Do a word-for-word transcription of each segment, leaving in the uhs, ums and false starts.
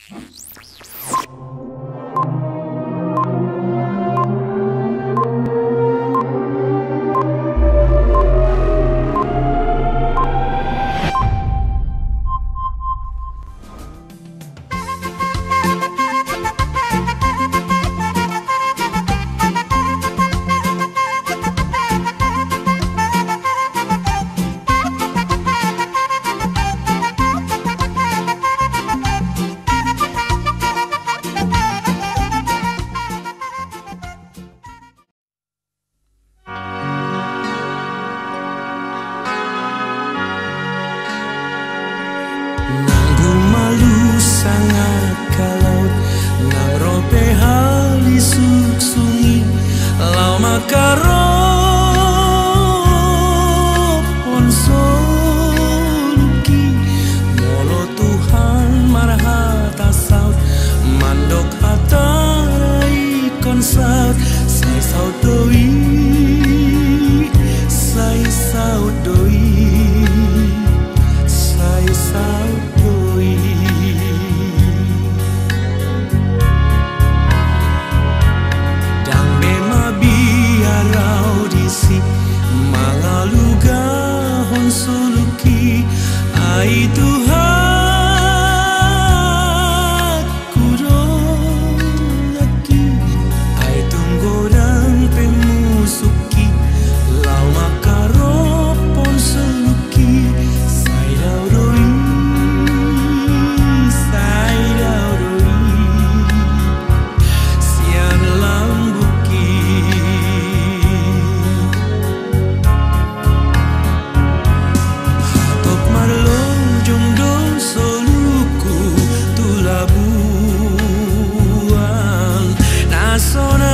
Nang gumalus sangkap laut, nang ro pe hali suksung i, laho mangkarophon soluki. Molo Tuhan marhata saut, mandok hata na ingkon saut, sai saut do i, sai saut do i, sai saut do i. Ndang be mabiar au disi, mangalugahon soluki, ai Tuhanku do nangkin, ai tung godang pe musuk i, laho mangkarophon soluki, sai dao do i, sai dao do i, sian lambungki. Hatop marlojong do soluku tu labuan na sonang,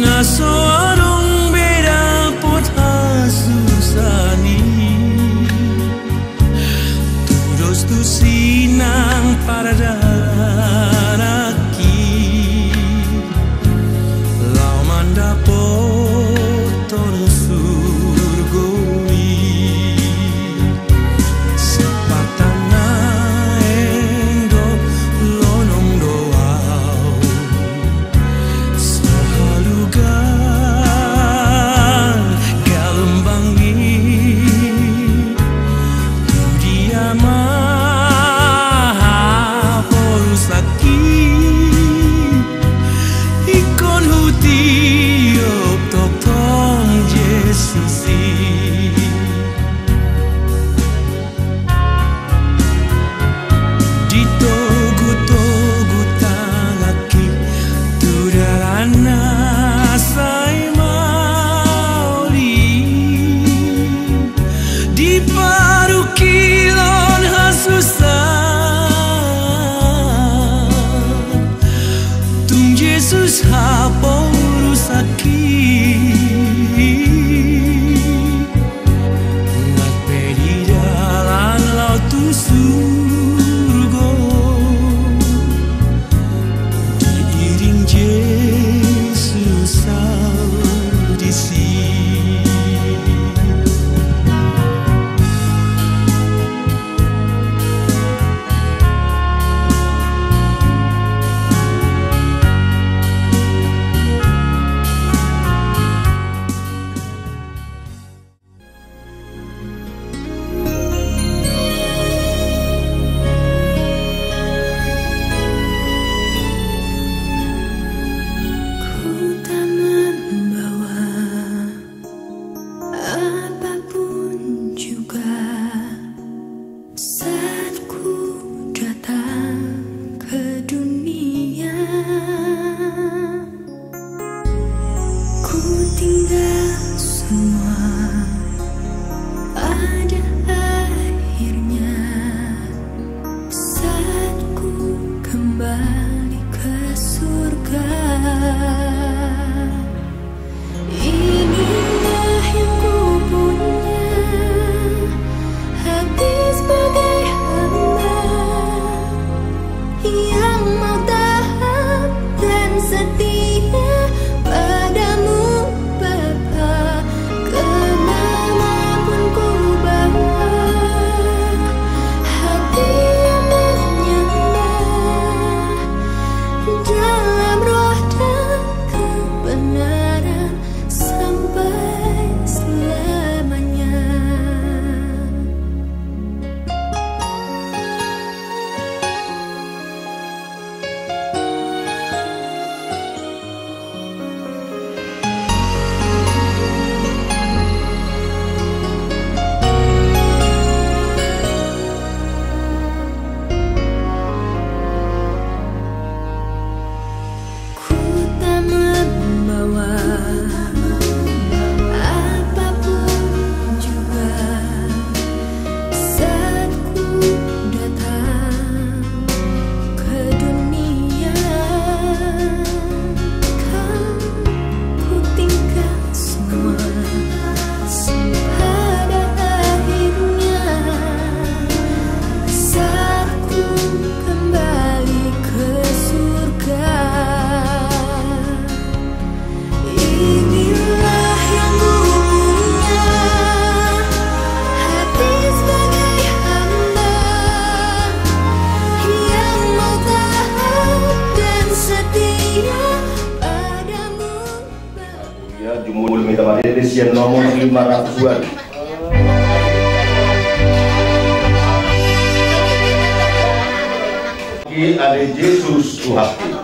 na so adong be dapot hasusaan i. Tudos tusi nang paradanak i, laho mandapothon surgo i. Sipata naeng do lonong do au, so halugan galombang i. Tu dia ma haposan Sian nomor lima ratus an. Ki ale Jesus Tuhanki.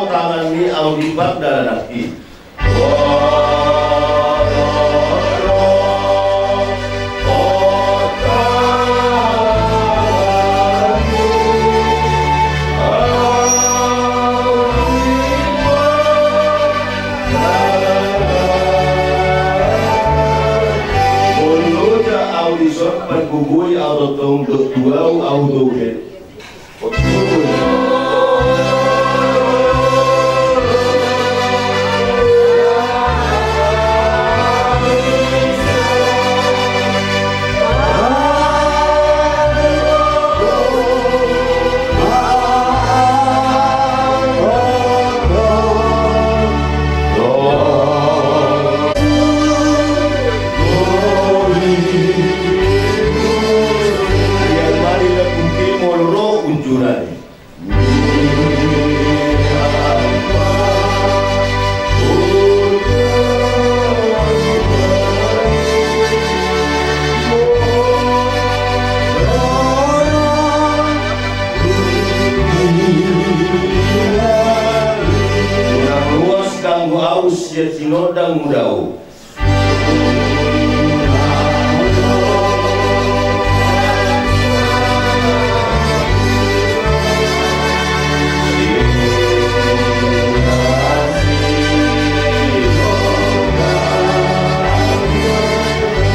Tangan ni au di pardalanan i. Molo da au dison, pargogoi au tongtong, dohot tu au, au do uhe. Unang luas ganggu au sian sinondangmu dao.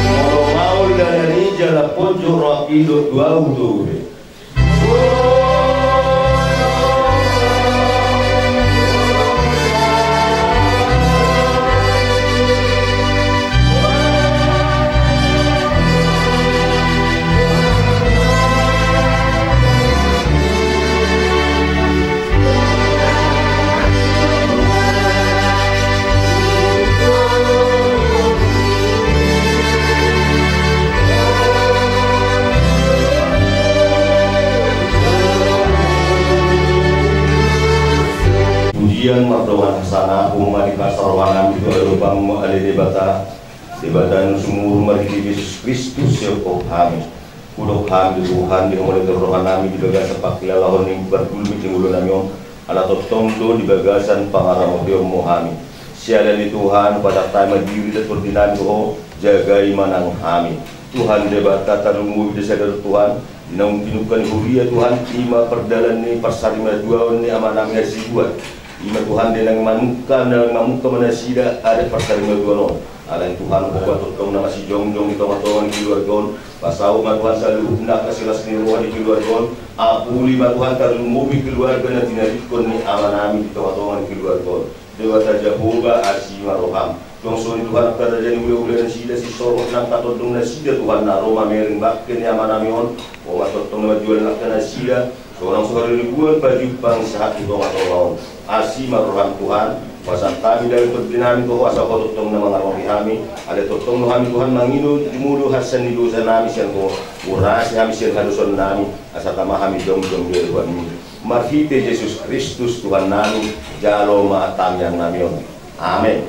Molo maol dalan i jala ponjot rohangki, dohot tu au do uhe. Pujian mardongan hasangapon ma di bagasan rohanami tu adopanmu, ale Debata, Debata na sumurung, marhite Jesus Kristus sihophop hami. Hudok hami tu Tuhan, di hamu ale rohanami, di bagasan pangkilalaon ni pargulmit ni ngolunami on, ala tongtong do di bagasan pangaramotionmu hami. Siala ni i Tuhan, pasahat hami ma diri dohot tondinami tu Ho, jagai ma nang hami. Tuhan Debata tarlumobi do sada do Tuhan, di naung tinungka ni huria Tuhan, i ma pardalan ni parsarimaduaon ni amanami Hasibuan. I ma Tuhan, di naung mamungka, naung mamungka ma nasida adat parsarimaduaon on. Alai Tuhan, Ho ma tongtong na masijongjong di tongatonga ni keluarga on. Pasaut ma Tuhan saluhutna angka las ni roha di keluarga on. Apuli ma Tuhan tarlumobi keluarga na tinadingkon ni amanami di tongatonga ni keluarga on. Debata Jahowa, asi ma roham. Songon i Tuhan, angka raja ni hulahula nasida, sisorot nang angka tondong nasida Tuhan, na ro mamereng bangke ni amanami on. Ho ma tongtong na manjual nangka nasida. Sonang so hariribuan pajumpang sahat tu tongatonga on. Asi ma roham Tuhan, pasahat hami daging tondinami tu Ho, asa Ho tongtong na mangaramoti hami. Alai tongtong do hami Tuhan mangido jumolo hasian ni dosanami sian Ho. Urasi hami sian hadosaonnami, asa tama hami jongjong di adopanMi. Marhite Jesus Kristus Tuhannami, jalo ma tangiangnami on. Amen.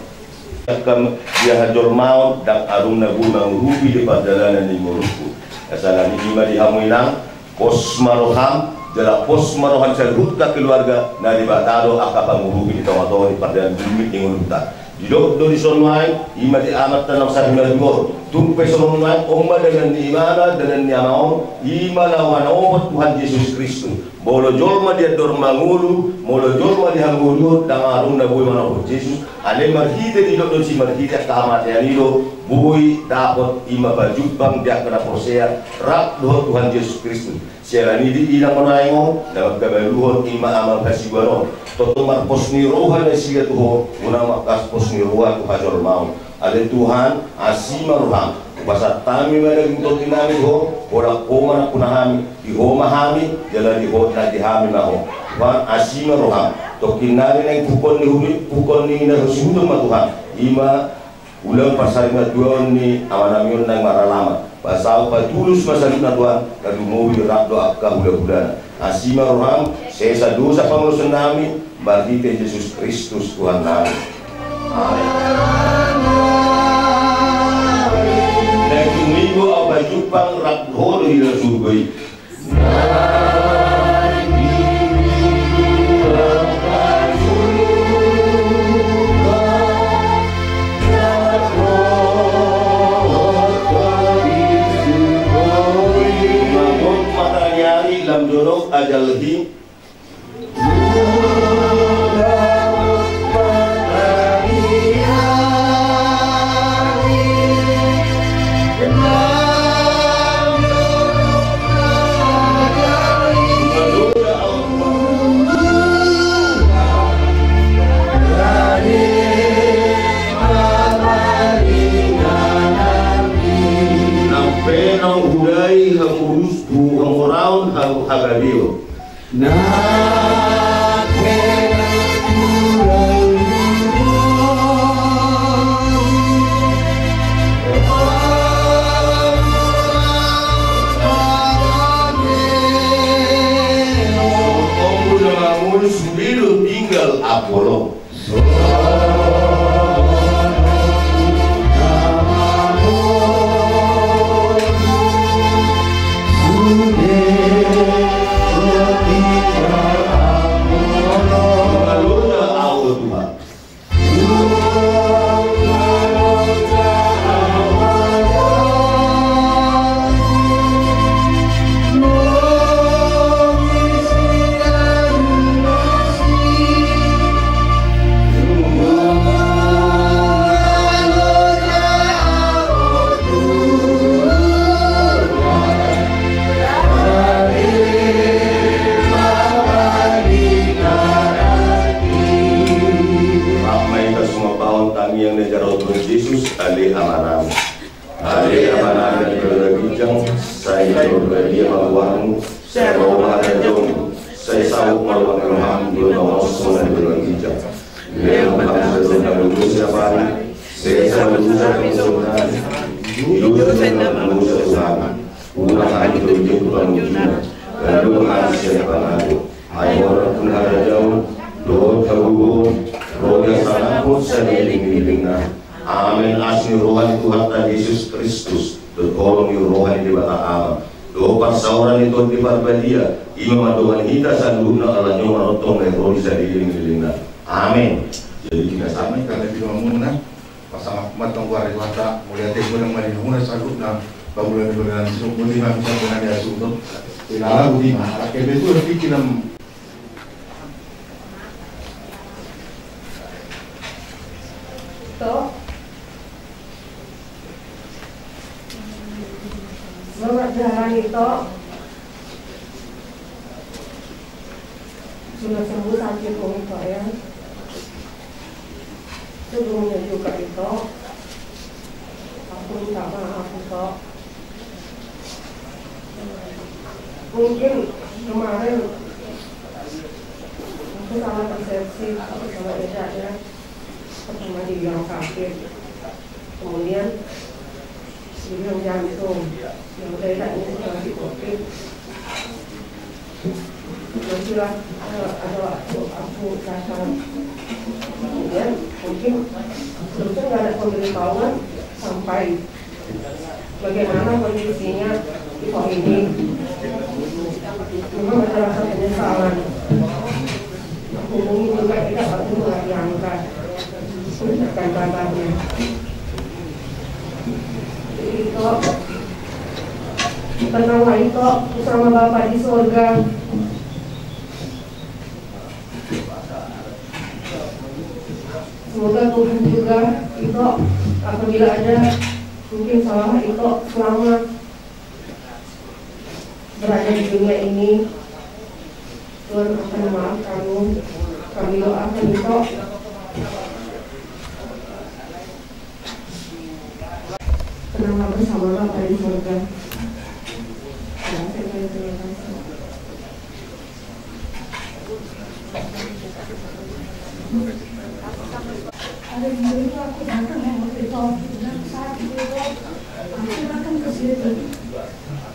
Angka di hajolmaon, ndang adong na boi mangurupi di pardalanan ni ngolungku. Asa na i ma di hamu inang, pos ma roham, jala pos ma roha ni saluhut keluarga, na Debata do angka pangurupi di tongatonga ni pardalanan gulmit ni ngolunta. Didok do dison nuaeng, i ma di amanta na sarimatua on. Tung pe songon nuaeng, on ma dalan ni imana, dalan ni ama on, i ma laho manopot Tuhan Jesus Kristus. Molo jolma diandor mangolu, molo jolma di hangoluhon, ndang adong na boi manopot Jesus, alai marhite didok do disi, marhite angka hamatean i do boi dapot i ma pajumpang di angka na porsea rap dohot Tuhan Jesus Kristus. Siala ni i di inang on, aeng on, na mangkabaluhon i ma amang Hasibuan on. Tongtong marpos ni roha nasida tu ho, unang marpos ni roha tu hajolmaon. Ale Tuhan, asi ma roham. Hupasahat hami ma daging tondinami tu ho, holan ho manampunami, di ho ma hami, jala di ho, na di hami ma ho. Tuhan, asi ma roham. Tongkin nari naeng pungkaon ni huri, pungkaon ni na hasuhuton ma Tuhan. I ma ulaon parsaripeon ni amanami on naeng maralaman. Pasaut patulus ma saluhutna Tuhan, na lumobi rap do angka hulahulana. Asi ma roham, sesa dosa pangolosonnami, marhite Jesus Kristus Tuhannami. Amen. Naeng tumibo ahu pajumpang rap dohot Ho di dalan surgo i. Mangop mataniari lam dolok ajal hi. Nang pe naung hudai hamurus tu hamoraon hau hagabeon. Tinggal Apollo. Tangiang ni joro Tuhan Jesus, ale Amanami. Ale Amanami na di banua ginjang, sai pinarbadia ma goarmu, sai ro ma harajaonmu, sai saut ma roham di banua on songon na di banua ginjang. Lehon ma hami sadari on hangoluan siapari, sesa ma dosa hami songon na dosa ni hangoluan dosa tu hami. Unang hami togihon tu pangunjunan, jalo ma hami sian pangago. Ai horas ma harajaon, dohot hagogoon, dohot hasangapon saleleng ni lelengna. Amen. Asi ni roha ni Tuhanta Jesus Kristus, dohot holong ni roha ni Debata Ama, dohot parsaoran ni Tondi Parbadia, i ma mandongani hita saluhutna ala ni on ma tongtong ro di saleleng ni lelengna. Amen. Jadi kita sama ikan lagi dua muna. Pasama matang gua rewata, mulia te gua nang mari nang muna saluhutna. Bangunan di bangunan sumbu di nang sumbu nang ya sumbu. Ilala budi ma, ala kebe tu pikir nam. Ito. Selamat jalan, Ito. Sudah sembuh sakitmu, Ito, ya. Sebelumnya juga, Ito, aku minta maaf, Ito. Mungkin kemarin aku salah persepsi, aku salah beda, ya. Pertama dibilang sakit, kemudian dibilang jantung. Ya udah, ya, ini situasi covid. Nantilah, eh, ada waktu aku datang. Kemudian mungkin sebetulnya nggak ada pemberitahuan sampai bagaimana kondisinya Ito ini. Memang ada rasa penyesalan. Hubungi juga tidak, tapi nggak diangkat. Ucapkan kabarnya. Jadi, Ito, tenanglah, Ito, bersama Bapa di sorga. Semoga Tuhan juga, Ito, apabila ada mungkin salah Ito selama berada di dunia ini, Tuhan akan memaafkan. Kami doakan, Ito. Tenanglah bersama Bapa di sorga. Ya, saya terima kasih. Hari Minggu itu aku datang sama Tito, bilang sakit Tito, aku datang ke situ.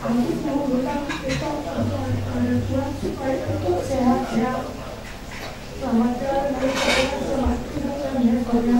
Aku mau bilang Tito, ada Tuhan supaya Tito sehat-sehat. Selamat jalan, Tito, selamat tinggal, ya, Tito, ya.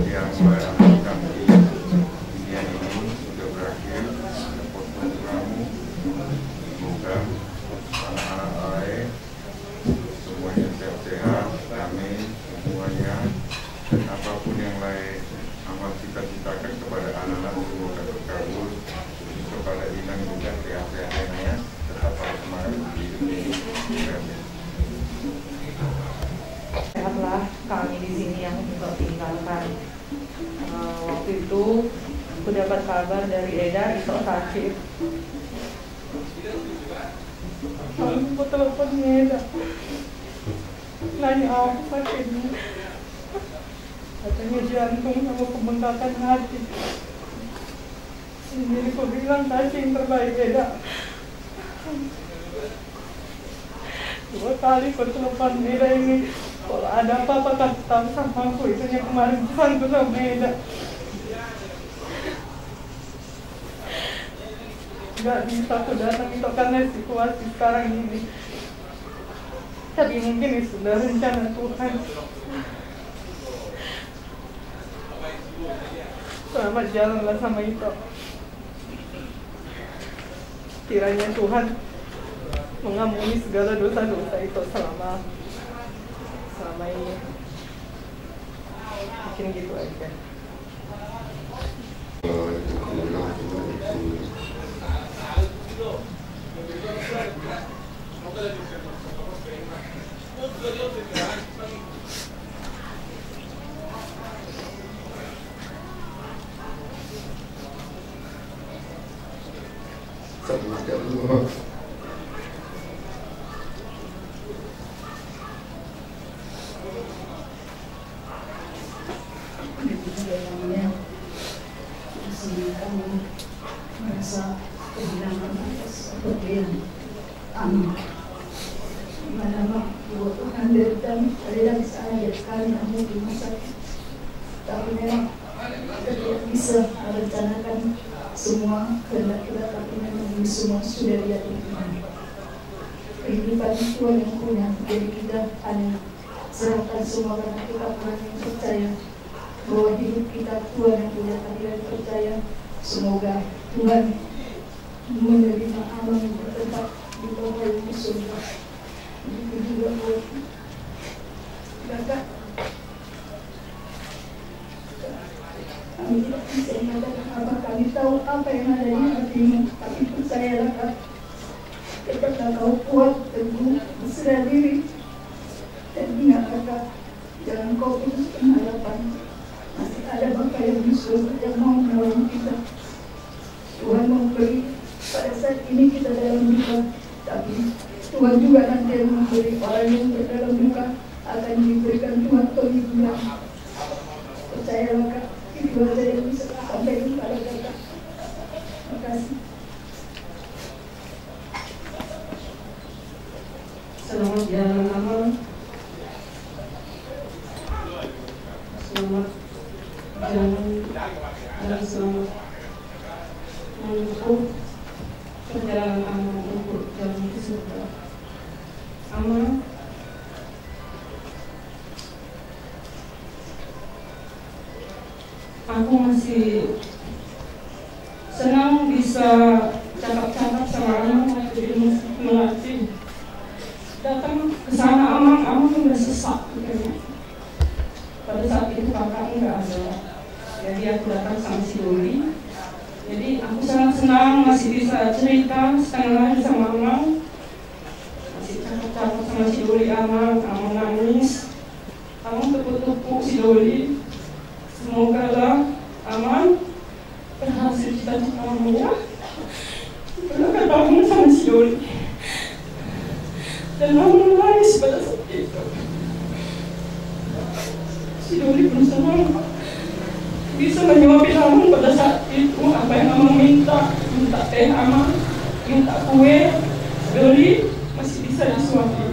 Yang saya amalkan di dunia ini sudah berakhir, repot untuk kamu. Semoga anak-anak lae semuanya sehat-sehat, amin, semuanya. Dan apapun yang lae amal cita-citakan kepada anak-anak, semoga terkabul. Khusus kepada Inang juga sehat-sehat ya, Nak, ya. Tetap harus semangat untuk hidup ini. Amin. Sehatlah kami di sini yang Ito tinggalkan. Eh, waktu itu aku dapat kabar dari Eda, Ito sakit. Lalu ku telepon Eda. Nanya apa sakitnya. Katanya jantung sama pembengkakan hati. Jadi ku bilang, "Kasih yang terbaik, Eda." Dua kali ku telepon Eda ini. Kalau ada apa-apa, kasih tahu sama aku. Itunya kemarin pesan ku sama Eda. Nggak bisa aku datang itu karena situasi sekarang ini. Tapi mungkin itu sudah rencana Tuhan. Selamat jalanlah sama Ito. Kiranya Tuhan mengampuni segala dosa-dosa Ito selama, selama ini. Mungkin gitu aja. Jadi, yang namanya, sehingga kami merasa kehilangan atas kepergian Ama. Di mana, Mak, dua bulan dari kami, dari, dari sana, dari kami, kamu di rumah sakit. Tapi memang kita tidak bisa merencanakan semua kehendak kita, tapi memang ini semua sudah diatur Tuhan. Kehidupan Tuhan yang punya, jadi kita hanya serahkan semua karena kita orang yang percaya bahwa hidup kita Tuhan yang punya, kita percaya. Semoga Tuhan menerima Amang di tempat, di tempat yang di surga. Begitu juga buat Kakak. Kami tidak bisa mengatakan apa, kami tahu apa yang ada di hatimu, tapi percayalah, Kak. Tetaplah kau kuat, teguh, berserah diri. Dan ingat, Kakak, jangan kau putuskan harapan. Masih ada Bapa yang di surga yang mau menolong kita. Tuhan memberi, pada saat ini kita dalam duka, tapi Tuhan juga nanti yang memberi. Orang yang dalam duka akan diberikan Tuhan kehiburan. Percayalah, Kak, itu aja yang bisa saya sampaikan kepada Kakak. Makasih. Selamat jalan, Amang. Selamat jalan dan selamat menempuh perjalanan Amang untuk jalan ke surga. Amang, aku masih senang bisa cakap-cakap sama Amang waktu di rumah sakit Melati. Datang ke sana, Amang, Amang udah sesak, katanya. Pada saat itu kakak nggak ada. Jadi aku datang sama si Doli. Jadi aku sangat senang masih bisa cerita setengah hari sama Amang. Masih cakap-cakap sama si Doli, Amang, Amang nangis. Amang tepuk-tepuk si Doli. Semoga lah Amang berhasil cita-citamu ya. Itulah kata Amang sama si Doli. Dan Amang menangis pada saat itu. Si Doli pun senang bisa menyuapi Amang pada saat itu. Apa yang Amang minta, minta teh Amang, minta kue, Doli masih bisa disuapi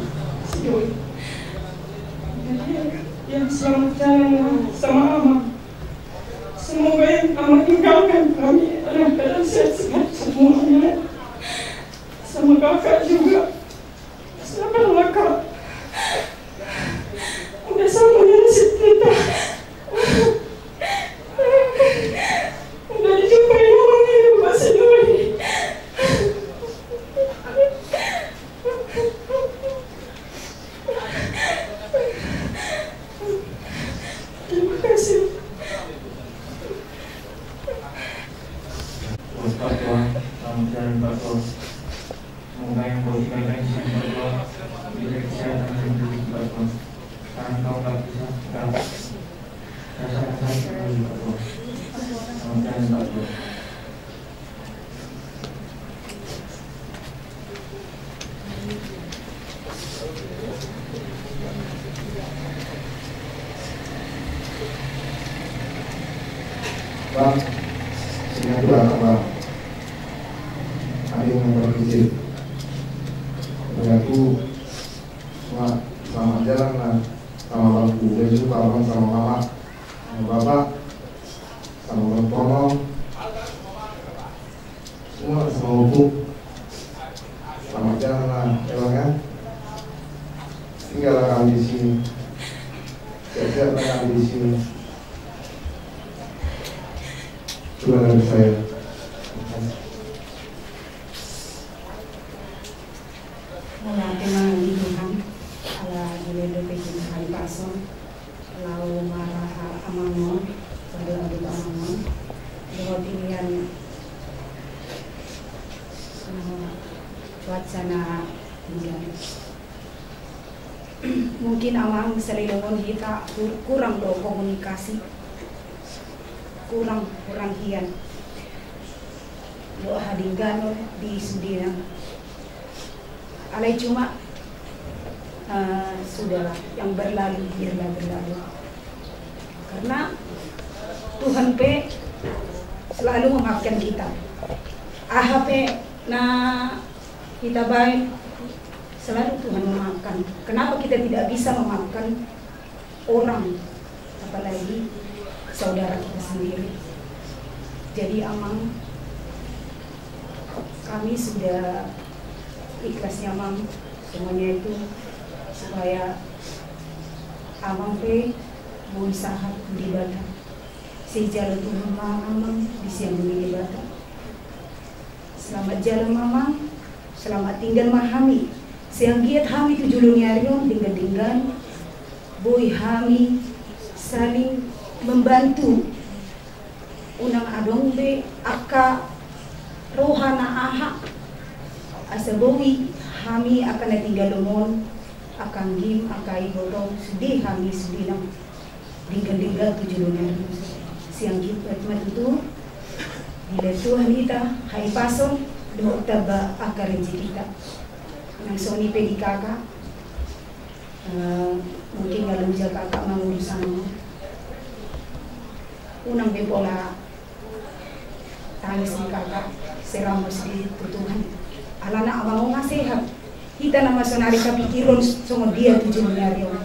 si Doli. Jadi ya, selamat jalan lah sama Amang. Semoga yang Amang tinggalkan kami dalam keadaan sehat-sehat semuanya. Sama kakak juga. Sabar lah, Kak. Udah sama yang si Tita. Udah dijumpai Amang ini masih Doli. Terima kasih. Buat Pak Tua, selamat jalan Pak Tua. Semoga yang kau tinggalkan di sini Pak Tua diberi kesehatan dan rezeki Pak Tua. Tangan kau nggak bisa pegang. Rasakan sakit lagi Pak Tua. Selamat jalan Pak Tua. Bang, sini aku datang, Bang. Ada yang mau berpikir. Udah aku, cuma selamat jalan lah sama Bangku. Udah juga Abang sama Mama, sama Bapak, sama Bang Tono. Semua sama Opung. Selamat jalan lah ya Bang ya. Tinggallah kami di sini. Sehat-sehatlah kami di sini. Itulah dari saya. Mauliate ma di Tuhan, ala dilehon dope hita hahipason, laho maraha amang on, pardongan tu amang on, dohot ian, eh, wacana tinggal. Mungkin amang salelengon hita kur-, kurang do komunikasi, kurang, kurang hian do hadingganon di sudena. Alai cuma, eh, sudahlah, yang berlalu biarlah berlalu. Karena Tuhan pe selalu memaafkan kita. Aha pe na hita baen, selalu Tuhan memaafkan. Kenapa kita tidak bisa memaafkan orang, apalagi saudara kita sendiri? Jadi amang, kami sudah ikhlas ya amang, semuanya itu supaya amang pe boi sahat di Debata. Sai jalo Tuhan ma amang, disi ma Debata. Selamat jalan ma amang, selamat tinggal ma hami. Sai anggiat hami tu jolo ni ari on denggan-denggan boi hami saling membantu. Unang adong be angka roha na aha, asa boi hami angka na tinggal on, angka anggim, angka ibotong, sude hami sude nang denggan-denggan tu jolo ni ari on. Sai anggiat ma tutu dilehon Tuhan hita hahipason dohot tamba angka rejekita. Nang songon i pe di kakak, eh, mungkin nga loja kakak mangurus amang on. Unang be pola tangis ni kakak, serahon ma sude tu Tuhan. Alana amang on nga sehat. Hita nama saonari tapikiron songon dia tu jolo ni ari on.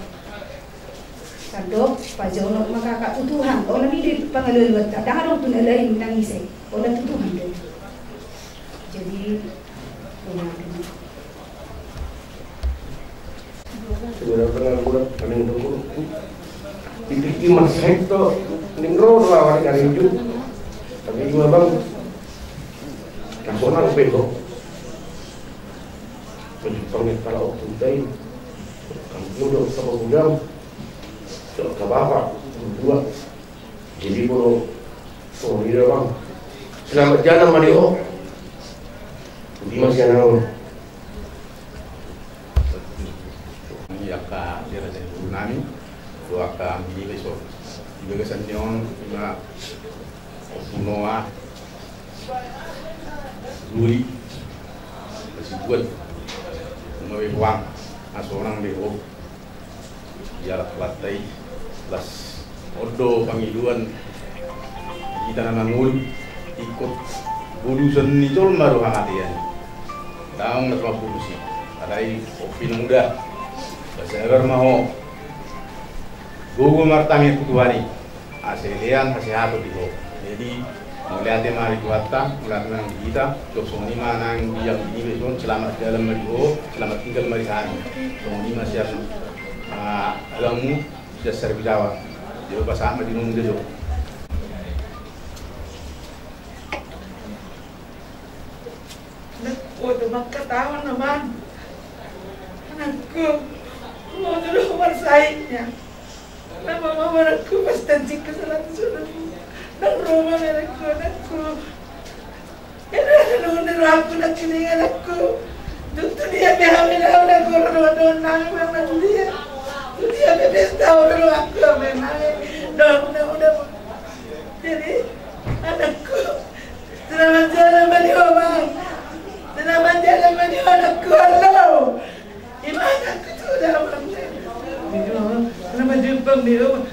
Sandok pajonok ma kakak tu Tuhan. Holan i do pangalualuanta, ndang adong tu na lain manangis i. Holan tu Tuhan do. Jadi, unang. Sebenarnya pernah buat paling dulu. Itu cuma satu, ini roh lawan dari itu. Tapi cuma bang, kasonang pego. Pejepang yang kalau aku tadi, kamu udah sama gudang. Angka bapa, dua. Jadi boru, oh, iya, Bang. Selamat jalan ma di ho. Di masa yang lalu. Angka, dia ada guru nami, dua angka bini beso. Di bagasan ni on, ima, Noah, Ruli, Hasibuan, Noah Behuang, Asonang Beho. Ia laklakta i, las on do pangidoan hita na mangolu, ingkon boluson ni jolma do hamatean. Daong na tumampulusi, alai ompina muda. Basabar ma ho. Gogo martangiang tu Tuhan i. Asa dilean hasehaton di ho. Jadi, mauliate ma di Tuhanta, mauliate ma di hita, jok songon i ma nang di angka bini beso, selamat jalan ma di ho, selamat tinggal ma di hami. Songon i ma sian, ah, abangmu, sian Saribijawa. Jadi, pasahat ma di ho, jok. Anakku, tu mangkatahon amang. Anakku, mau tu do marsaitnya. Nama mama anakku pas tanjik ke salah tu sudah. Nang rumah anakku, anakku. Ini ada nunggu di rumahku, nak ini anakku. Tu dia biar kami tahu nak guru doa-doa nami bang nanti ya. Tu dia bebes tahu dulu aku apa yang nami. Doa mudah-mudahan. Jadi anakku. Selamat jalan ma di ho, Bang. Selamat jalan ma di ho, anakku, halo. Ima anakku tu da, Bang. Iyo, selamat jalan, Bang, iyo.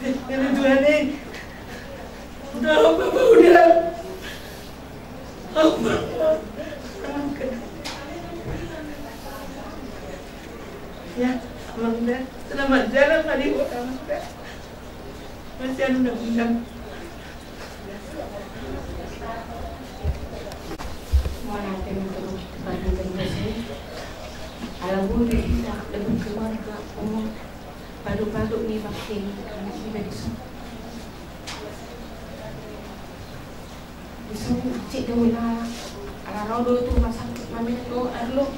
Ini Tuhan, eh. Udah, Bang, udah. Ampun. Ya, Bang, udah. Selamat jalan ma di ho, Bang, udah. Masih anu, udah, udah. Mauliate ma tu Tuhan, ala boi do hita dapot keluarga, umur, paduk-paduk ni bakti ni, anak iba di son. Di son cik do mila, ala ro do tu rumah sakit, mami do, Arlo.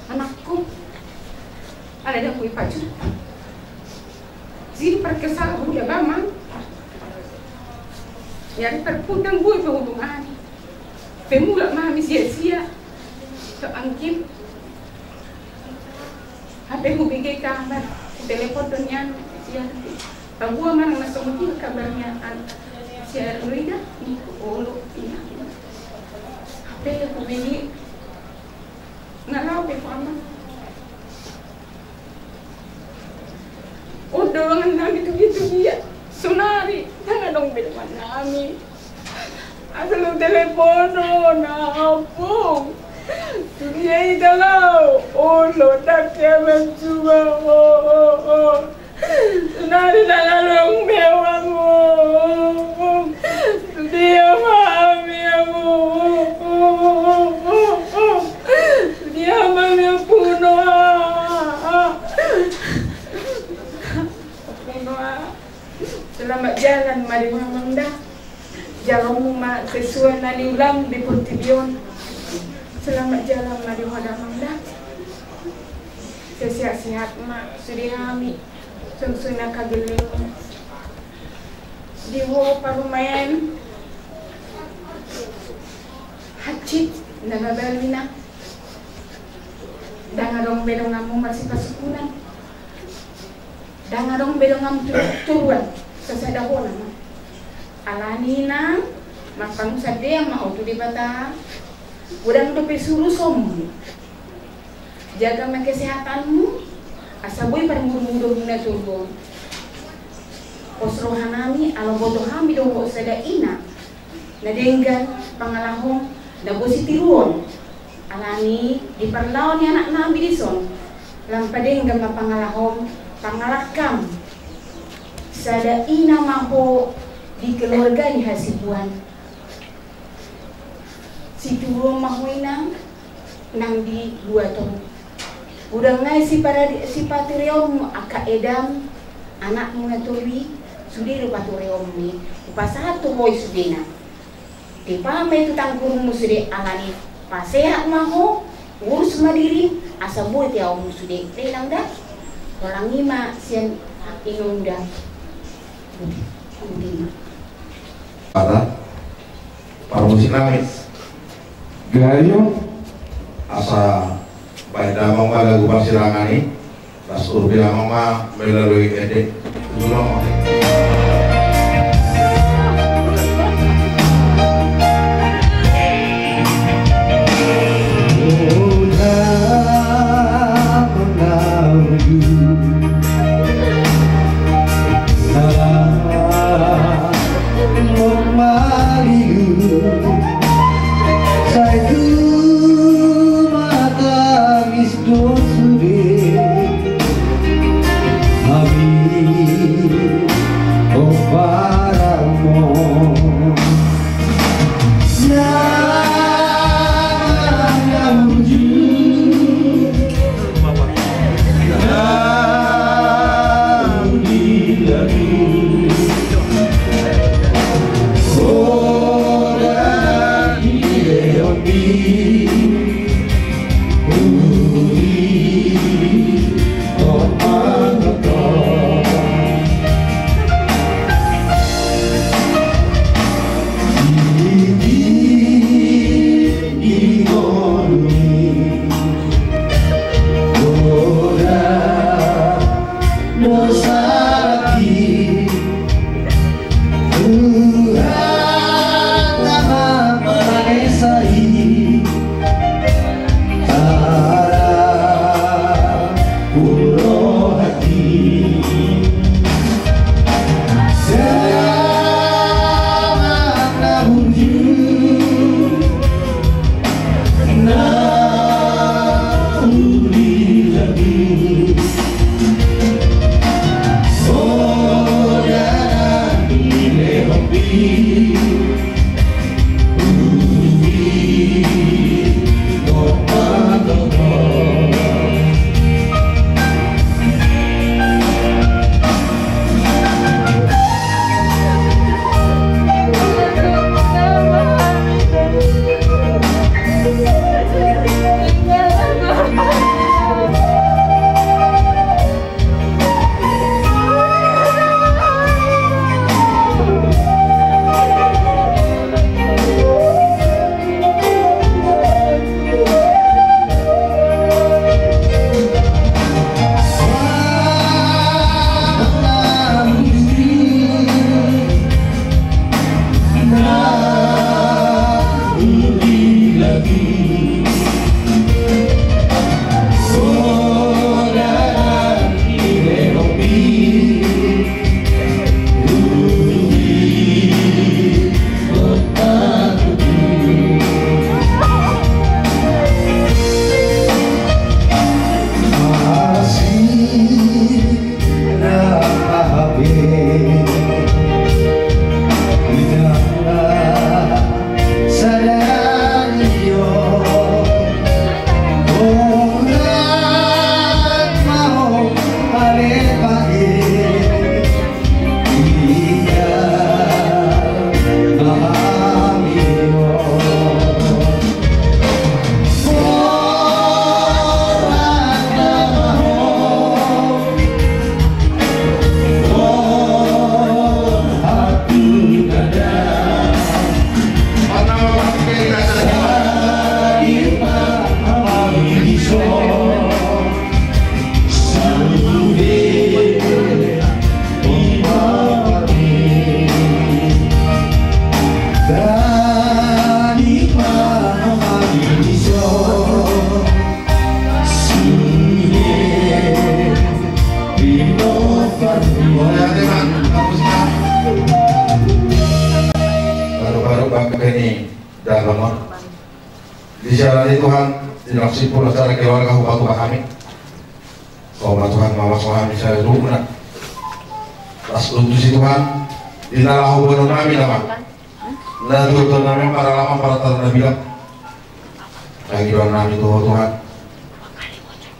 Anakku. Ala dia kui pacu. Jadi parkesahu dia bamang. Jadi parpudang boi pahudung ani. Pemula mami sia-sia. Tok angkin. Hape hubege kabar. Telepon do nian sia. Pabua manang na songon dia kabarnya an. Sia Rida. Iko olo ina. Hape hubege. Nga lao pe ho amang. Undolangan nami tu dia, tu dia. Sonari, ndang adong be dongan nami. Asa lo teleponon, na ompung. Tu dia hita lao. Olo, ndang dia manjua, o, o, o. Sonari ndang adong be ho amang. Tu dia ma hami amang. Tu dia ma hami ampuno. Ampuno. Selamat jalan ma di ho amang da. Jaloonmu ma sesuai na niulang di portibi on. Selamat jalan ma di ho da amang da. Sehat-sehat ma sude hami. Sungsung na kageleng di ho parumaen hansit na babalina. Ndang adong be donganmu marsipasukunan. Ndang adong be donganmu tu toruan sasada hona ma. Alani nang marpangunsandean ma ho tu Debata. Godang dope surusonmu. Jaga ma kesehatanmu, asa boi parmudumudomu na toru on. Pos roha nami, ala boto hami do ho sada ina na denggan pangalahom na boi sitiruon. Alani di parlao ni anak nami dison, lam padenggan ma pangalahom, pangalangkam. Sada ina ma ho di keluarga ni Hasibuan. Situruon ma ho inang nang di luat on. Godang nai sipatureonmu angka edam, anakmu na toru i, sude do patureonmu i. Hupasahat tu ho i sudena. Tipa ma i tu tanggurungmu sude alani pasehat ma ho, urus ma dirim, asa boi tiaonmu sude. Inang da. Holan i ma sian Inunda. Pada parmusik nami. Gayo, asa baen damang ma lagu parsirangan i. Las urbina ma melalui ende. Ulang. Baru-baru bangke ni dalam. Di siaran i Tuhan, di naksipul acara keluarga hupakuba hami. Kau ma Tuhan mamasu hami saluhutna. Las utusi Tuhan, di na laho boanon nami nama. Na tutu nami para lama para tarna bilang. Lagi doa nami tu Ho Tuhan.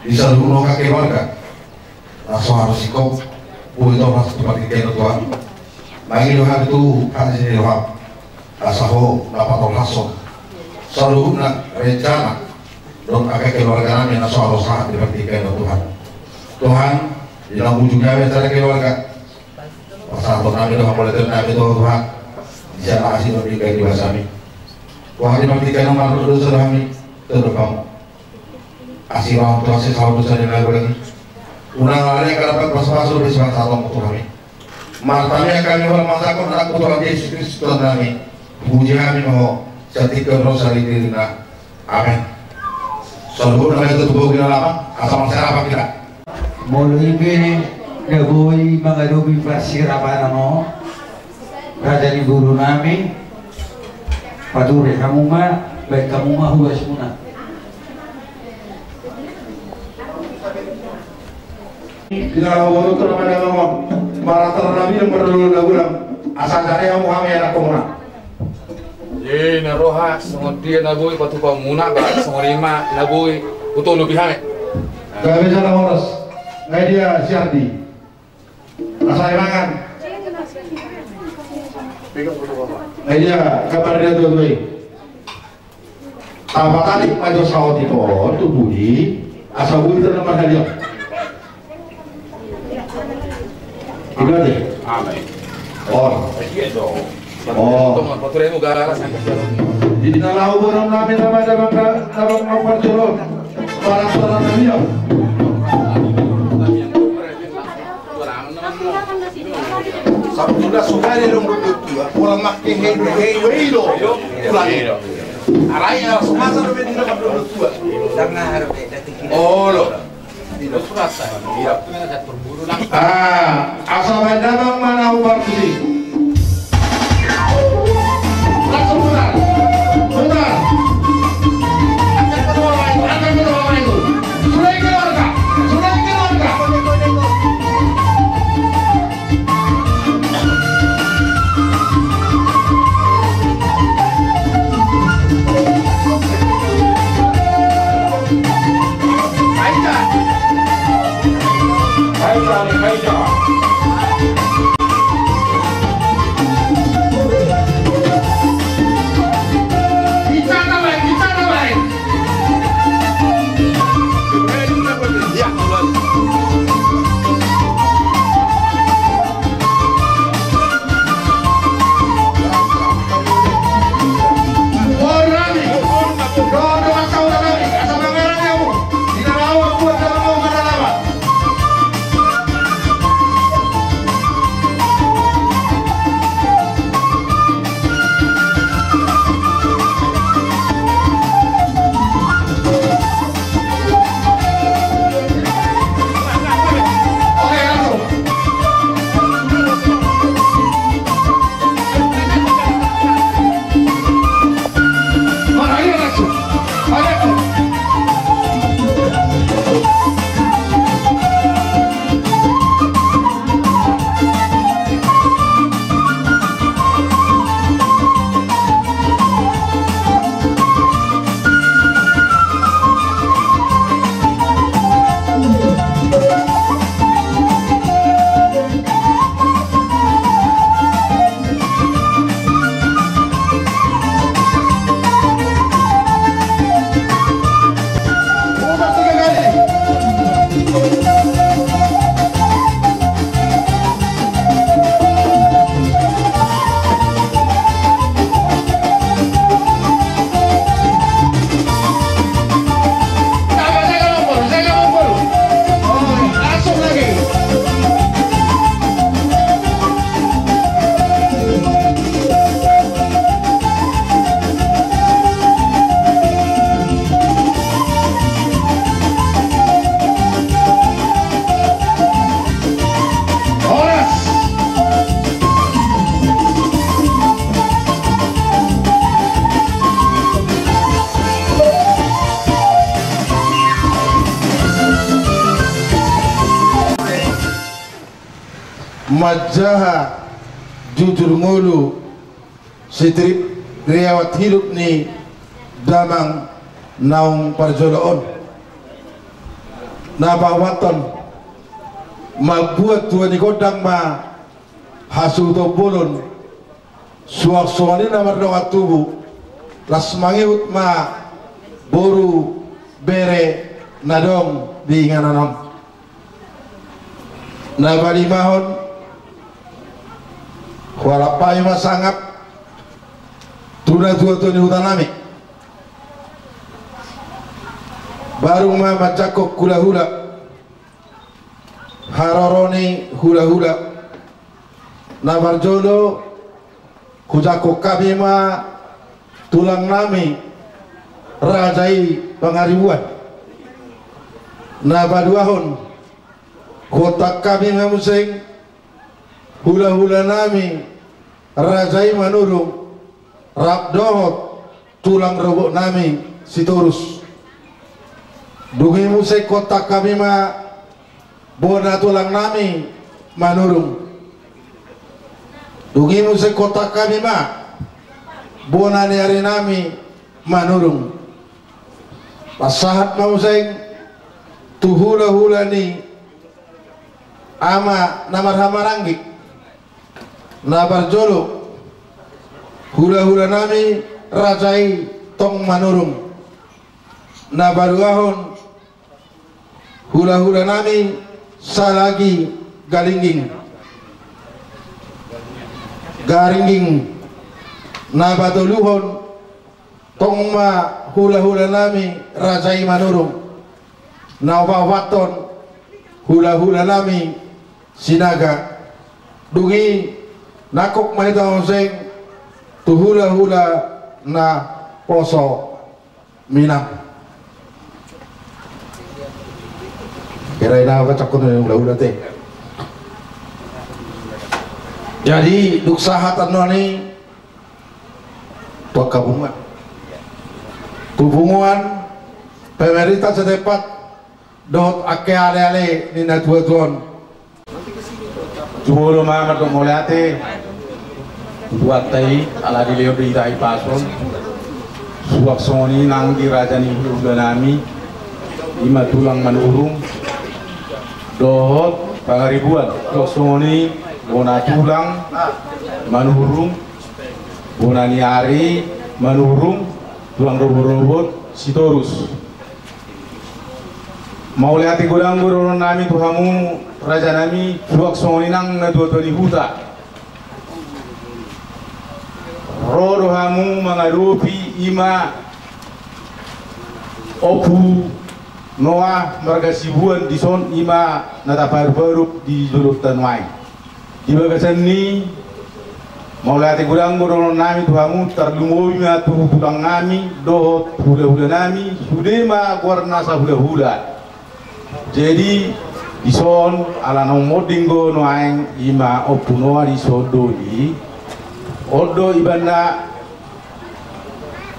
Di saluhut na keluarga. Asa harus ikop, boi tolhas tu partingkian Tuhan. Mangido hami tu hami sini doham. Asa Ho na patolhashon saluhutna rencana dohot angka keluarga nami na so harus sahat di partingkian Tuhan. Tuhan, Di na ujung nami acara keluarga. Pasahaton nami do hamuliateon nami tu Tuhan. Di sian asi do di kai di basami. Tuhan di mati kai nomor dosa do hami. Tunduk kamu. Asi roham Tuhan si saur dosa di lagu lagi. Unang lari akan dapat pasu-pasu di sian sahaton Tuhan hami. Martamiang hami holan manjangkon Anakmu Tuhan Jesus Kristus Tuhan nami. Puji hami ma Ho, sahat tu roha sariririna. Amen. Saluhutna ma i tu tubuh gina lama, asa marserahan hita. Molo i pe na boi mangadopi parserahan on, raja ni boru nami, pature hamu ma, baen hamu ma huasmuna. Di na laho boru tu na mandamang on, marata na bidang marlolo na bulang, asa jare hamu hami anak komuna. Jadi na roha songon dia na boi patupaonmuna, ba songon i ma na boi hutolupi hami. Gabe jala horas. Nga dia si Ardi? Asa i mangan. Nga dia gambar dia tu tu i. Tapatalik ma jo saotik on tu pudi, asa boi tu na marhadiah. Iba deh. Amen. Oh. Iya dong. Oh. Tong, paturemu gara-gara sampai. Di na laho boru nami na mandamang, na mandamang parjolo. Parang-parang na liat. Sabotulna so boi adong dohot tua, pola make hedo hedo. Ulang. Alai ala so masa do bendina dohot tua. Olo. Olo. Ah, asa mandamang ma na hupartusi. Langsung putar. Putar. Angkat kedua lain, angkat kedua lain. Sudah keluarga, sudah keluarga. Manjaha jujur ngolu sitrip riwayat hidup ni damang naung parjolo on. Na paopathon, mambuat tua ni gondang ma hasuhuton bolon, suang songon i na mardongan tubu, las mangihut ma boru bere na adong di inganan on. Na palimahon, hualap hami ma sangap tu natuatua ni huta nami. Baru ma manjangkon hulahula, haroro ni hulahula. Na parjolo hujangkon hami ma tulang nami raja i Pangaribuan. Na paduahon, huontak hami ma muse hulahula nami raja i Manurung, rap dohot tulang rorobot nami Sitorus. Dung i muse huontak hami ma bona tulang nami Manurung. Dung i muse huontak hami ma bona ni ari nami Manurung. Pasahat ma muse tu hulahula ni ama na marhahamaranggi. Na parjolo, hulahula nami raja i tong Manurung. Na paduahon, hulahula nami Salagi Galingging, Garingging. Na patoluhon, tong ma hulahula nami raja i Manurung. Na paopathon, hulahula nami Sinaga. Dung i nangkok ma hita muse tu hulahula naposo Minang. Kira ina apa cakun ni hulahula te. Jadi dung sahat annon i tu angka punguan, tu punguan pemerintah setempat dohot angka aleale ni natuatua on. Jumolo ma mandok mauliate tu Tuhanta i ala dilehon do hita hipas on. Suang songon i nang di raja ni hulahula nami, i ma tulang Manurung dohot Pangaribuan. Suang songon i bona tulang Manurung, bona ni ari Manurung, tulang rorobot Sitorus. Mauliate godang do dohonon nami tu hamu raja nami, suang songon i nang natuatua ni huta. Ro do hamu mangadopi i ma Ompu Noah marga Sibuan dison, i ma na taparuparu di jolonta nuaeng. Di bagasan ni, mauliate godang do dohonon nami tu hamu, tarlumobi ma tu tulang nami dohot hulahula nami, sude ma goarna sahulahula. Jadi dison ala naung monding do nuaeng i ma Ompu Noah dison doli, on do ibana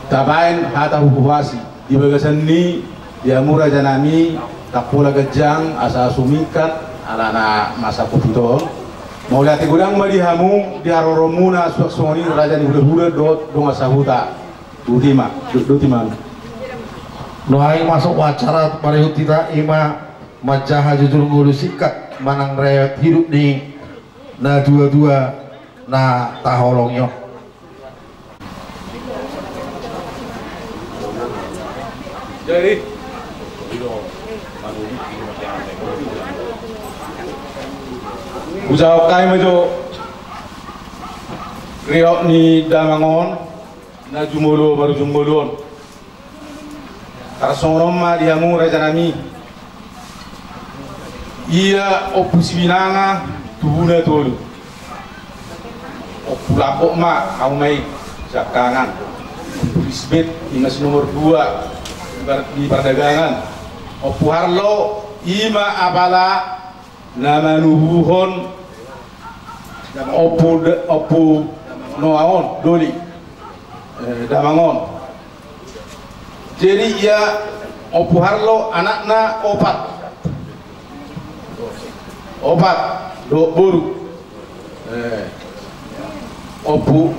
tabaen hata huhuasi. Di bagasan ni, di hamu raja nami, tangkas pola ganjang asa sumingkat alana masa covid on. Mauliate godang ma di hamu di haroromuna suang songon i raja ni hulahula dohot dongan sahuta. Boti ma, do-, boti ma. Nuaeng masuk acara marihut hita i ma manjaha jujur ngolu singkat manang riwayat hidup ni natuatua na taholongi on. Jadi, hujalo hami ma jo riwayat ni damang on na jumolo marujung ngolu on. Tarsongon on ma di hamu raja nami. Ia Ompu Sibinanga tubuna tolu. Ompu Lambok ma, hamu ma i siangkangan. Ompu Lisbet i ma si nomor dua di par-, di pardagangan. Ompu Harlo i ma apala na manubuhon Ompu Da-, Ompu Noah on doli, eh, damang on. Jadi ia Ompu Harlo anakna opat. Opat dohot boru. Eh, Ompu,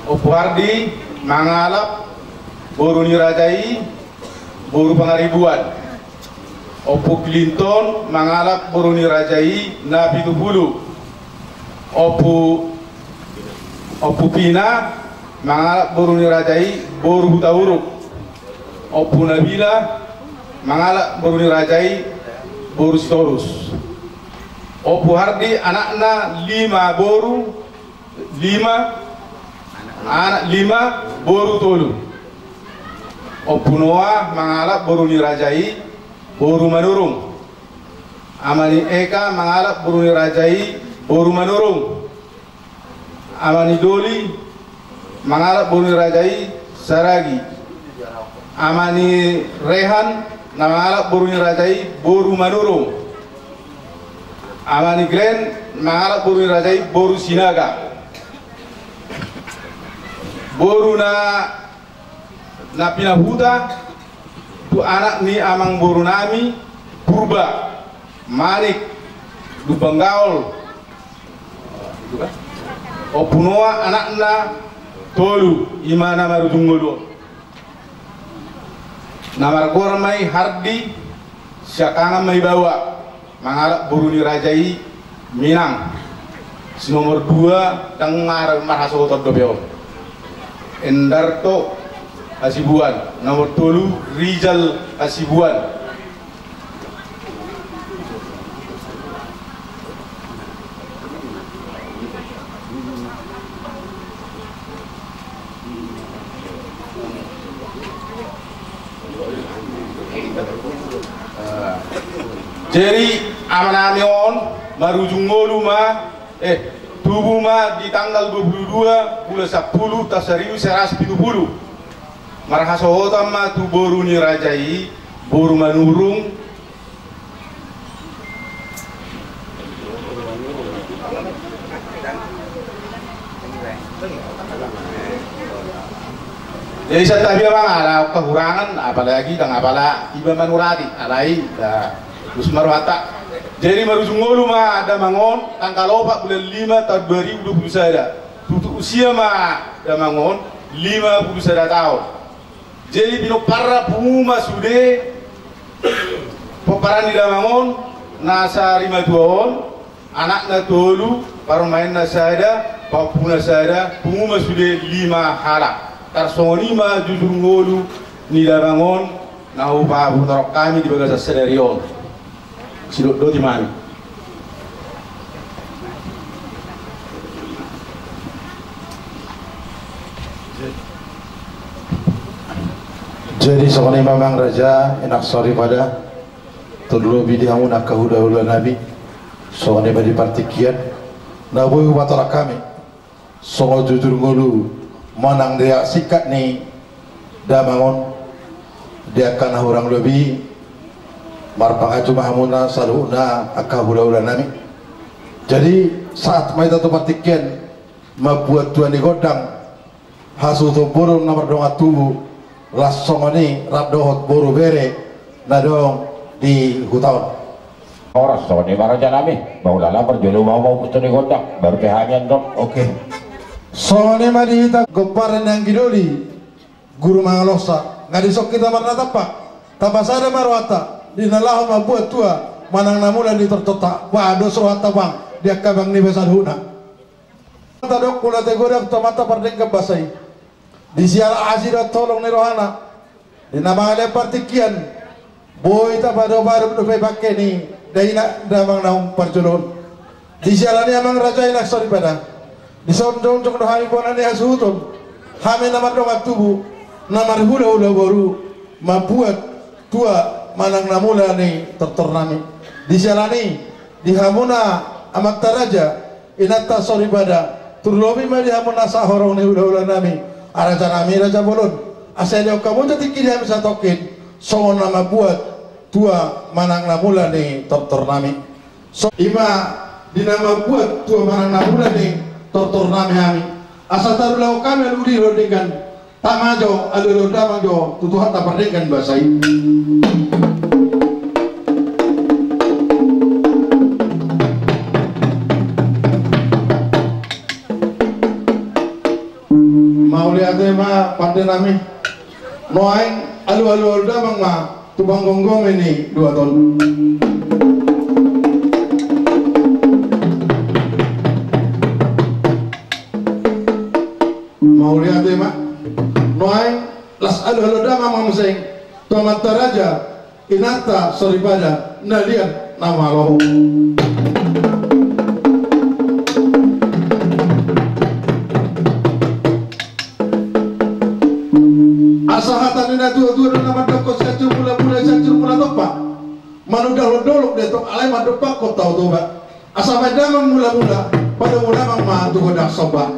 Ompu Hardi mangalap boru ni raja i, boru Pangaribuan. Ompu Clinton mangalap boru ni raja i Napitupulu. Ompu, Ompu Pina mangalap boru ni raja i boru Hutauruk. Ompu Nabila mangalap boru ni raja i boru Sitorus. Ompu Hardi anakna lima, boru lima, anak lima, boru tolu. Ompu Noa mangalap boru ni raja i, boru Manurung. Ama ni Eka mangalap boru ni raja i, boru Manurung. Ama ni Doli mangalap boru ni raja i, Saragi. Ama ni Rehan na mangalap boru ni raja i, boru Manurung. Ama ni Glenn mangalap boru ni raja i, boru Sinaga. Boru na na pinahuta tu anak ni amangboru nami, Purba, Manik, Lumban Gaol. Ompu Noa anakna tolu, i ma na marujung ngolu on. Na margoar ma i Hardi, siangkangan ma i baoa. Mangalap boru ni raja i, Minang. Si nomor dua ndang mar-, marhasohotan dope on. Endarto Hasibuan. Nomor tolu Rizal Hasibuan. Jadi, amanami on marujung ngolu ma, eh, tubu ma di tanggal dua puluh dua bulan sapuluh taon saribu saratus pitu puluh. Marhasohotan ma tu boru ni raja i, boru Manurung. Jadi santabi amang, ala kehurangan, apalagi ndang apala iba manurati, alai da, terus marwata. Jadi marujung ngolu ma damang on tanggal opat bulan lima taon dua ribu dua puluh sada. Tutup usia ma damang on lima puluh sada taon. Jadi pinomparna pungu ma sude pomparan ni damang on, na sarimatua on, anakna tolu, parumaenna sada, pahompuna sada, pungu ma sude lima halak. Tarsongon i ma jujur ngolu ni damang on, na hupabotohon hami di bagasan sadari on. Sidok doti ma hami. Jadi songon i ma amang raja, inang soripada, tarlobi di hamu na angka hulahula nami, songon i ma di partingkian, na boi hupatorang hami. Songon jujur ngolu manang dia singkat ni damang on, di angka na hurang lobi, marpangacu ma hamuna saluhutna angka hulahula nami. Jadi sahat ma hita tu partingkian, mambuat tua ni gondang, hasuhuton boru na mardongan tubu, laos songon i rap dohot boru bere na adong di huta on. Horas, songon i ma raja nami, ba ulala parjolo ma hamu mambuat tua ni gondang, baru pe hami andorang. Oke. Songon i ma di hita gomparan ni anggi doli, guru mangalangka, nga dison hita marnatampak, tapasada ma rohanta di na laho mambuat tua manang na mula ni tortorta, ba dos rohanta bang di angka bang niba saluhutna. Tadok mula te godang tu Amanta pardenggan basa i. Di siala asi dohot holong ni rohana, di na mangalean partingkian, boi tapadopadopi dope bangke ni dainang damang naung parjolo on. Di siala ni i amang raja inang soripada, dison jongjong do hami bona ni hasuhuton, hami na mardongan tubu, na marhulahula boru, mambuat tua manang na mula ni tortor nami. Di siala ni i, di hamuna amanta raja, inanta soripada, tarlobi ma di hamu na sahorong ni hulahula nami, raja nami raja bolon. Asa didok hamu jala tingki di hami satongkin, songon na mambuat tua manang na mula ni tortor nami. So, i ma di na mambuat tua manang na mula ni tortor nami hami. Asa tarulahon hami alu di ro denggan. Tama jo, alu-alu damang jo, tu Tuhanta pardenggan basa i. Mauliate ma pande nami. Nuaeng alu-alu damang ma tu panggomgomi ni dua ton. Mauliate ma. Nuaeng las alu-alu damang ma muse tu amanta raja, inanta soripada, na liat na malo. Alai mandompakkon Tao Toba. Asa baen damang mula-mula, padomu damang ma tu gondang somba.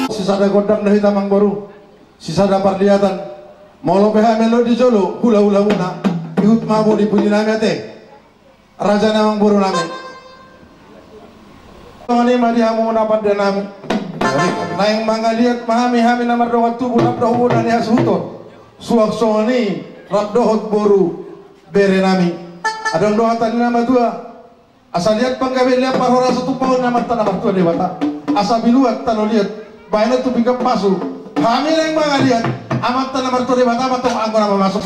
Sisada gondang do hita, amangboru. Sisada parliatan. Molo pe hami olo di jolo hula-hulamuna, ihut ma hamu di puji nami ate, raja ni amangborunami. Songon i ma di hamu na pande nami. Naeng mangaliat ma hami, hami na mardongan tubu rap dohot bona ni hasuhuton. Suang songon i rap dohot boru berenami. Adong do hata ni na matua: Asa liat panggabean, liat parhorasan, tumpahon ni Amanta na martua Debata. Asa binuat tano liat, bahenon tu pinggan pasu. Hami naeng mangaliat, Amanta na martua Debata ma tong anggo na mamasu.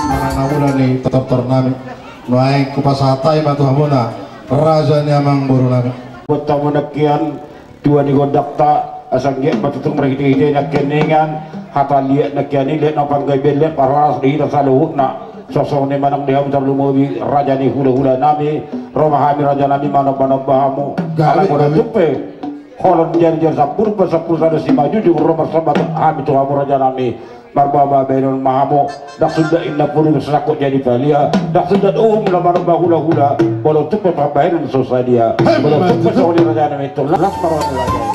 Manang na mula ni tortor nami, nuaeng hupasahat hami ma tu hamuna, raja ni amangboru nami. Buat tamu nakian, tua ni gondangta, asa anggiat ma tutu marhite-hite nangkiningan, hata liat nangkian i, liat na panggabean, liat parhorasan di hita saluhutna. Songon i ma nang di hamu tarlumobi raja ni hula-hula nami, ro ma hami raja nami manomba-nomba hamu. Gabe, ala molo gabe. Tung pe holong jari-jari sampulu, sampulu sada simanjujung, ro marsomba hami tu hamu raja nami. Marboa-boa bahenon ma hamu, ndang sundat inna puru sasangkut jadi palia, ndang sundat uhum na manomba hula-hula, molo tung pe pambahenan so sadia, molo tung pe songon i raja nami, tung las ma roha ni raja i.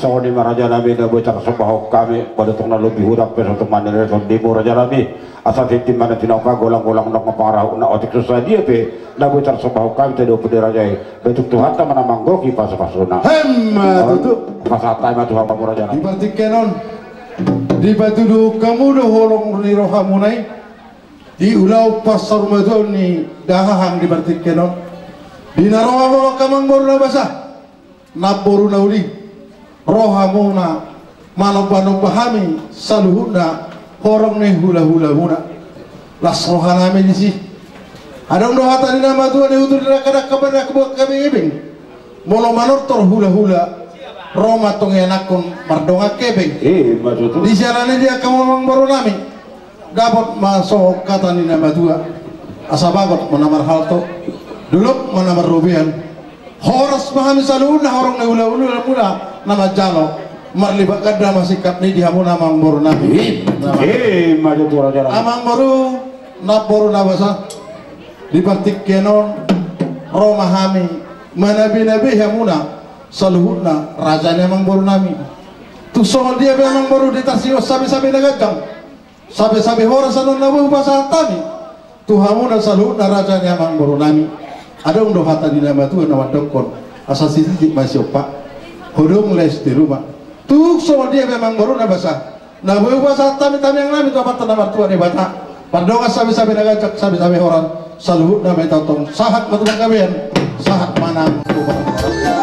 Songon i ma raja nami na boi tarsombahon hami, molo tung na lobi hudang pe so tung manang na tondimu raja nami. Asa tintin ma na tinopa, golang-golang nang pangarahutna, otik so sadia pe na boi tarsombahon hami, tadok pe di raja i. Baen tu Tuhanta ma na manggohi pasu-pasuna. Hem, tutu. Pasahat hami ma tu hamu raja nami. Di partingkian on, dipatuduhon hamu do holong ni rohamuna i di ulaon parsarumatuaon ni dahahang di partingkian on. Di na ro hamu angka amangboru na basa, namboru na uli, ro hamuna manomba-nomba hami saluhutna horong ni hula-hulamuna. Las roha nami disi. Adong do hata ni na matua, di hutu ni dangka-dangka, bari angka buat hami ibing. Molo manortor hula-hula, ro ma tong ianakkon mardongan hepeng. Eh, maksud tu? Di siala ni dia, angka amangboru nami, dapot ma songon hata ni na matua: Asa bagot ma na marhalto, dolok ma na marrobean. Horas ma hami saluhutna horong ni hula-hulamuna na manjalo, marlipat ganda ma singkap ni di hamuna amangboru nami. Eh, maksud tu raja nami. Amangboru, namboru na basa, di partingkian on ro ma hami manabe-nabe hamuna saluhutna raja ni amangboru nami. Tung songon dia pe amangboru, di tarsihon sabe-sabe na ganjang, sabe-sabe horas annon na boi hupasahat hami tu hamuna saluhutna raja ni amangboru nami. Adong do hata ni na matua na mandokkon: Asa sititik ma siompa, hodong les di ruma. Tung songon dia pe amangboru na basa, na boi hupasahat hami tamiang nami tu Amanta na martua Debata, pardongan sabe-sabe na ganjang, sabe-sabe horas, saluhutna ma i tongtong. Sahat ma tu panggabean, sahat ma nang tu panggabean.